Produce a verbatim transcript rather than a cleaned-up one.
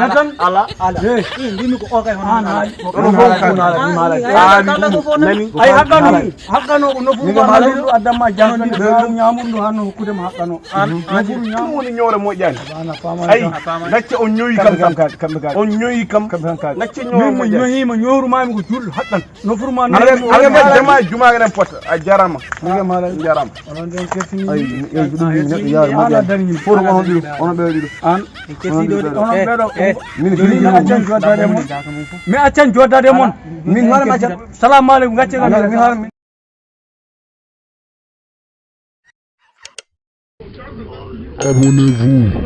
Ala, ala. Ala. Eh. Mbimi ko o kay hono. An haali. Kono fof ko haala, ɗum haala. Ay, kala ko fof nani. Ay, haqqano, haqqano ko nofuru ma nani. Addanma jahannde, ñamundu hanno hokkude mo haqqano. An, an. Nofuru ñamu. Ɗum woni ñoore moƴƴani. Ay, gacce on ñoyi kam, kam, kam, kam, kam. On ñoyi kam. Kam, kam, kam. Gacce ñoore moƴƴani. Min mi ñoyima, ñoru mami ko jul haqqan. Nofuru ma nani. Ala, ala, jama, juma genen pot. A jarama. Jarama. Onon ɓen kettini. Ay, ay, ɗum ni neɗɗo yaari moƴƴani. Fof ko onon ɗiɗo, onon ɓe ɗiɗo. An. En kettiɗo de, onon ɓeɗo. Min jooni mi accan joddade e mon. Mi accan joddade e mon. Min hoore ma accan. Salamu aleykum, gacce kam. Min hoore. Abonnez-vous.